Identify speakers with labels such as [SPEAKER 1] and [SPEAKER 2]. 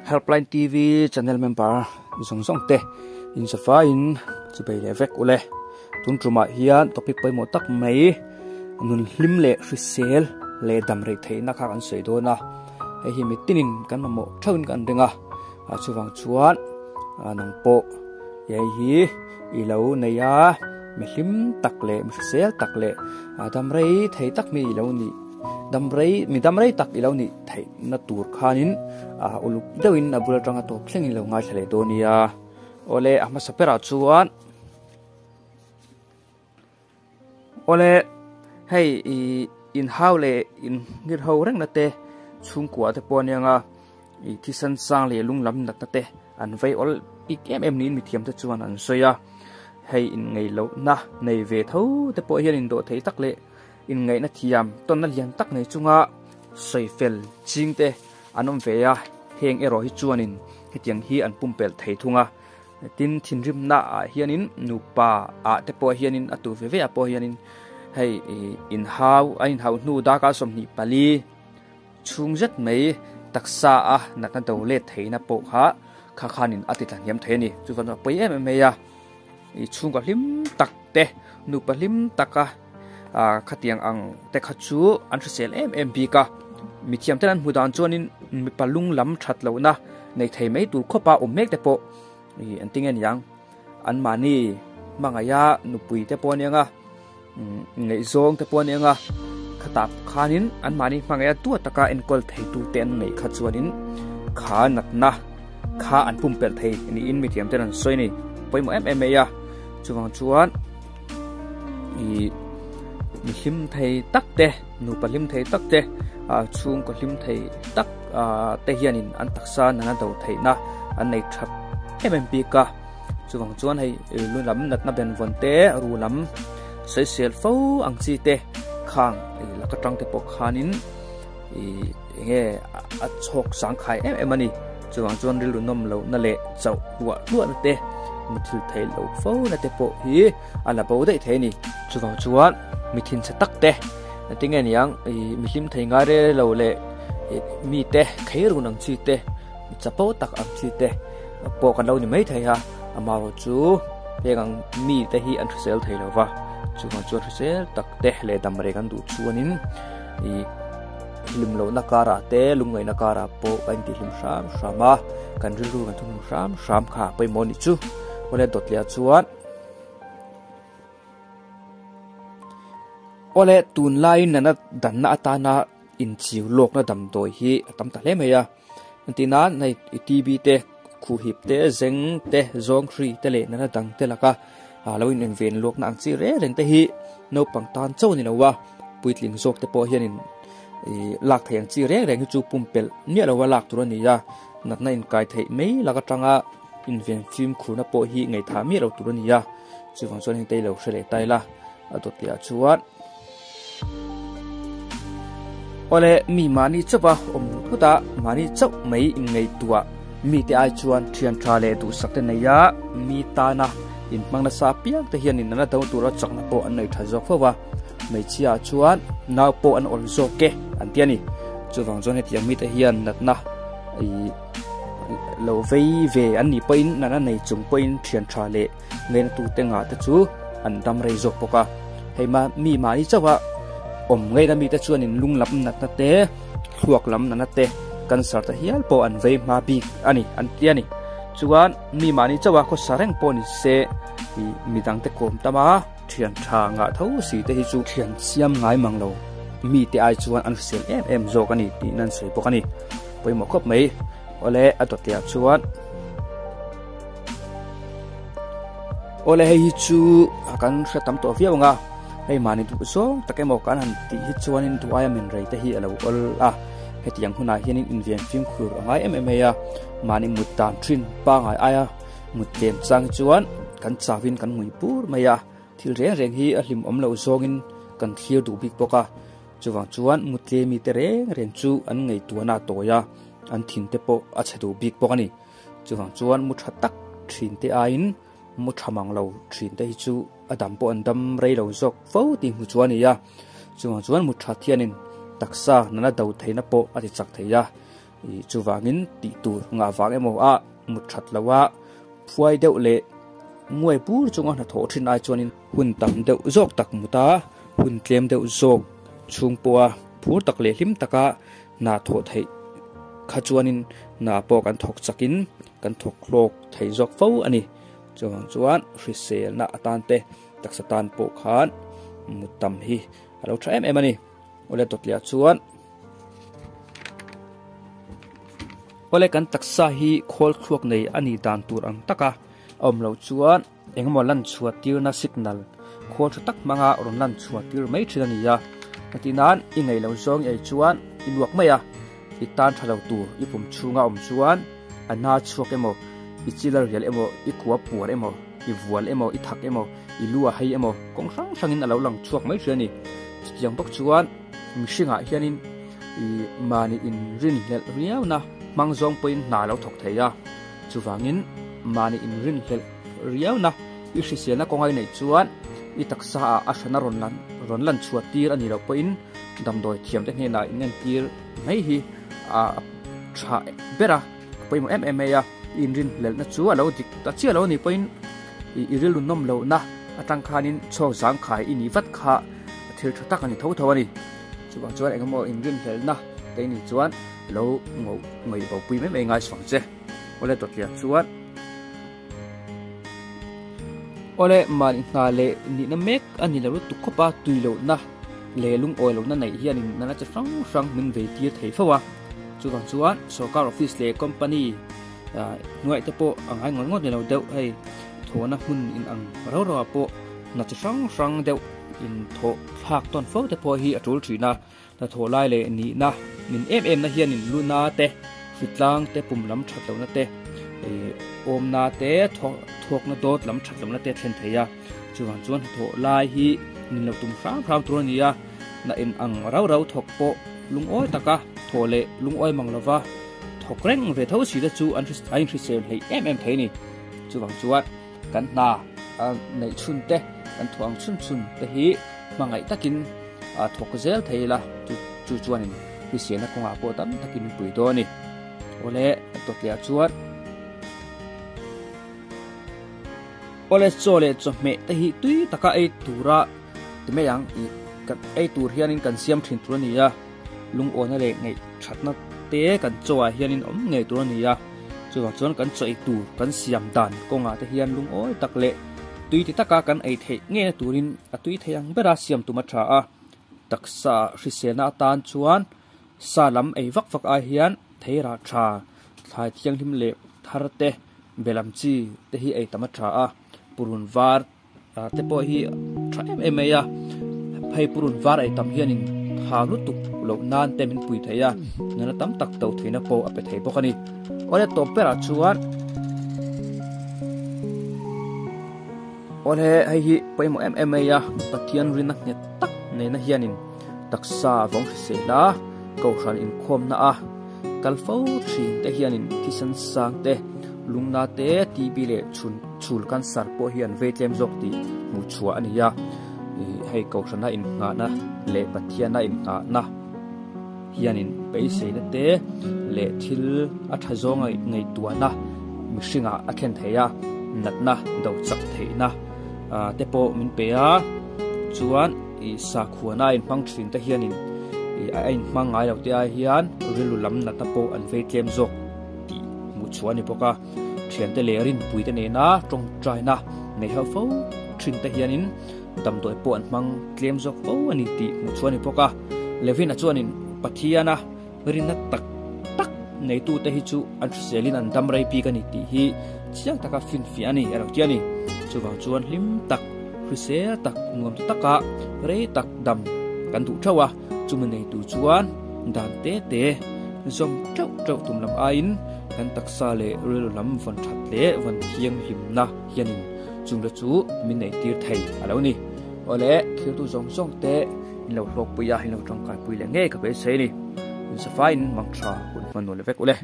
[SPEAKER 1] Helpline TV channel member zawng zawng te in safaiin chibei leh vek ule tun tumah hian topic pawimawh tak mai nun hlim leh hrisel leh dam rei theihna kha kan sawi dawn a hei hi mitinin kan mamawh theuhin kan ring a a chuvang chuan nang pawh hei hi i lo nei a mi hlim tak leh mi hrisel tak leh dam rei thei tak mi i lo nih dam rei mi dam rei tak i lo nih theih na tur khanin a uluk deuhin a bul atanga tawp thlengin lo ngaithla leh dawn nia awle a hmasa berah chuan awle hei i inhau leh inngir ho reng na te chhungkua te pawh anianga i thisen sang leh lung lam natna te an vei awl bik em em niin mithiam te chuan an sawi a hei inngeih lohna nei ve tho te pawh hian indawh thei tak leh inngaihna thiam tawnna lian tak nei chunga sawi fel ching te an awm ve a heng erawh hi chuanin hetiang hi an pumpelh thei thung a tin thinrimna ah hianin nupa ah te pawh hianin a tu ve ve ah pawh hianin hei inhau a inhau hnu darkar 24 chhung zet mai taksa a natna do let theihna pawh kha kha khanin a ti tlahniam thei a ni chuvan a pawi em em mai a i chhungkaw hlim tak te nupa hlim taka khatiang ang te kha chu an hrisel em em bik a mithiam ten an hmu dan chuanin mipa lung lam that lohna nei thei mai tur khawpa awm mek te pawh i an tinge niang an mahni hmangaia nupui te pawh anianga ngaihzawng te pawh anianga khatah khanin an mahni hmangaia tua taka enkawl thei tu te an neih kha chuanin kha natna kha an pumpelh thei niin mithiam ten an sawi ni pawimawh em em mai a chuvang chuan i mi hlim thei tak te nupa hlim thei tak te a chhungkaw hlim thei tak te hianin an taksa nana do theihna an nei that em em bik a chuvang chuan hei lu lam natna ben vawn te ru lam sawisel fo ang chi te khang laka tang te pawh khanin i enge a chhawk sangkhai em em ani chuvang chuan rilru nawm lo na leh chauh hluah hluah na te muthil thei lo fo na te pawh hi a la bo daih thei ani chuvang chuan mi thin chhe tak te tinge niang i mi hlim thei ngai re lo leh mi te khei run ang chi te chapo tak ang chi te pawh kan lo ni mai thei a amaherawh chu heng ang mi te hi an hrisel thei lo va chuvang chuan hrisel tak te leh dam reng an duh chuanin i hlim lohna karah te lungngaihna karah pawh kan intihhlim hram hram a kan rilru kan thunun hram hram kha pawimawh anih chu awle dawt leh ah chuan awle tunlaiin nana danna atana inchiu lawkna damdawi hi a tam ta hle mai a entir nan hei T_B te khuhip te zeng te zawng hri te leh nana dang te laka ah lo in ven luakna ang chi reng reng te hi naupang tan chauh a ni lo a puitling zawk te pawh hianin ih lak theih ang chi reng reng hi chu pumpelh miah lo a lak tur a ni a natna inkai theih mai lak atanga inven fimkhurna pawh hi ngaihthah miah lo tur a ni a chuvang chuan heng te hi lo hre leh ta ila a dawt leh ah chuan. Awle mi mahni chauh a awm thut a mahni chauh mai inngaihtuah mite ai chuan thian tha leh duhsak te nei a mi tana inhmang nasa apiang te hian in an do tura chakna pawh an nei tha zawk fo va hmeichhia ah chuan nau pawh an awl zawk e an ti a ni chuvang chuan hetiang mite hian natna ih lo vei ve an nih pawhin natna nei chung pawhin thian tha leh Ngaina tute ngah te chu an dam rei zawk bawk a hei ma mi mahni chauh a awm ngaina mite chuanin lung lam natna te thluak lam natna te cancer te hial pawh an vei hma bik a ni an ti a ni chuan mi mahni chauh a khawsa reng pawh ni se ih midang te kawm tam a thian tha ngah tho si te hi chu thian siam ngai mang lo mite ai chuan an hrisel em em zawk a ni tih an sawi bawk a ni pawimawh khawp mai awle a dawt leh ah chuan. Awle hei hi chu kan hre tam tawh viau ang a hei mahni duh zawng tak emaw kan han tih hi chuanin duh aia min rei te hi a lo awl a hetiang hunah hianin inven fimkhur a ngai em em mai a mahni mut dan thin pangai aia mut tlem chang hi chuan kan chauhin kan ngui bur mai a thil reng reng hi a hlim awm loh zawngin kan thlir duh bik bawk a chuvang chuan mut tlem mite reng reng chu an ngaihtuahna a tawi a an thin te pawh a chhe duh bik bawk a ni. Chuvang chuan mu tha tak thin te aiin mu tha mang lo thin te hi chu a dam pawh an dam rei lo zawk fo tih hmu chu a ni a. Chuvang chuan mu tha thianin taksa nana do theihna pawh a ti chak thei a. Chuvangin tih tur ngah vang emaw a mut that lo a, phuai deuh leh nguai bur chunga hnathawh thin ai chuanin hun tam deuh zawk tak mut a, hun tlem deuh zawk chhung pawha phur tak leh hlim taka hna thawh theih kha chuanin hna pawh kan thawk chakin kan thawk hlawk thei zawk fo a ni. Chuvang chuan hriselna atan te taksa tan pawh khan mut tam hi a lo tha em em a ni. Awle dawtliah chuan Awle kan taksa hi khawl thluak nei a nih dan tur ang taka a awm loh chuan engemaw lan chhuah tirna signal khawl tha tak hmanga rawn lan chhuah tir mai thin a ni a. Heti nan i ngaih loh zawng i ei chuan i luak mai a, i tan tha lo tur i pum chhunga awm chuan a hna chhuak emaw, i chil a rial emaw, i kua puar emaw, i vual emaw, i thak emaw, i lu a hei emaw kawng hrang hrangin a lo lang chhuak mai thin a ni. Chutiang bawk chuan mihringah hianin i mahni inrinhlelh riauna hmang zawng pawhin hna a lo thawk thei a, chuvangin mahni inrinhlelh riauna i hriselna kawnga i neih chuan i taksa ah a hrana rawn lan rawn lan chhuah tir a nih loh pawhin damdawi thiamte hnenah in entir mai hi a tha ber a, a pawimawh em em mai a, i inrinhlelhna chu a lo dik ta chiah lo a nih pawhin i rilru nawm lohna atang khanin chhuak zangkhai i nih vat kha thil tha tak a ni tho tho a ni. Chuvang chuan engemaw inrinhlelhna te i nih chuan lo ngaih bopui mai mai ngai suang che. Awle dawtliah chuan. Awle mahni hna leh nihna mek a ni lo lutuk khawp a, tui lohna leh lungawi lohna neih hianin nana chi hrang hrang min vei tir thei fo a. Chuvang chuan sorkar office leh company hnuaih te pawh a ngai ngawt ngawt ni lo deuh hei thawhna hmun in ang rau rau ah pawh hna chi hrang hrang deuh in thawh thlak tawn fo te pawh hi a tul thin a. Hnathawh lai leh nihna min em em na hianin luna te, hritlang te, pum lam that lohna te, awmna te, thawkna dawt lam that lohna te a thlen thei a. Chuvang chuan hnathawh lai hi nin lo tum hram hram tur a ni a, na en ang rau rau thawk pawh lungawi taka thawh leh lungawi mang lova thawk reng ve tho si te chu an a inhrisel hleih em em thei a ni. Chuvang chuan kan hna neih chhun te, kan thawh ang chhun chhun te hi hmangaih takin a thawk zel thei ila chu chu chuanin hriselna kawngah pawh tam takin min pui dawn a ni. Awle tawtliah chuan Awle chaw leh chawhmeh te hi tui taka ei tura ti mai ang ih kan ei tur hianin kan siam thin tur a ni a, lungawna leh ngaih thatna te kan chaw ah hianin awm ngei tur a ni a, chuvang chuan kan chaw ei tur kan siam dan kawngah te hian lungawi tak leh tui ti taka kan ei theih ngeina turin a tui thei ang bera siam tum a tha a, taksa hriselna atan chuan sa lam ei vak vak ai hian thei rah tha, thlai thianghlim leh thar te, be lam chi te hi ei tam a tha a, purun var te pawh hi tha em em mai a, hei purun var ei tam hianin ha lutuk loh nan te min pui thei a, nana tam tak to theihna pawh a pe thei bawk a ni. Awle tawp berah chuan Awle hei hi pawimawh em em mai a, Pathian rinna nghet tak neihna hianin taksa a vawng hrisel a, Kohhran inkhawmna a kal fo thin te hianin thisen sang te, lungna te, TB leh chhun chhul cancer pawh hi an vei tlem zawk tih hmuh chhuah a ni a, hei Kohhrana inngahna leh Pathiana inngahna hianin beiseina te leh thil a tha zawnga ngaihtuahna mihringah a thlen thei a, natna do chak theihna te pawh min pe a, chuan ih sakhuana a inhmang thin te hianin ih a inhmang ngai lo te ai hian rilru lam natna pawh an vei tlem zawk tih hmuh chhuah a ni bawk a, thiante leh rinpui te nena tawngtaina nei ho fo thin te hianin damdawi pawh an hmang tlem zawk fo a ni tih hmuh chhuah a ni bawk a. Levina chuanin Pathiana rinna tak tak neitute hi chu an hriselin an dam rei bik a ni tih hi chiang taka finfiah a ni a lo ti a ni. Chuvang chuan hlim tak, hrisel tak, nuam taka rei tak dam kan duh theuh a, chumi neitu chuan dan te te zawm teuh teuh tum lam aiin kan taksa leh rilru lam vawn that leh vawn thianghlimna hianin Chungte chu min neih tir thei a lo ni. Awle, thiltu zawng zawng te in lo hlawkpui a, in lo tangkaipui leh ngei ka beisei a ni. Insafain mang tha hun hman nual vek ule.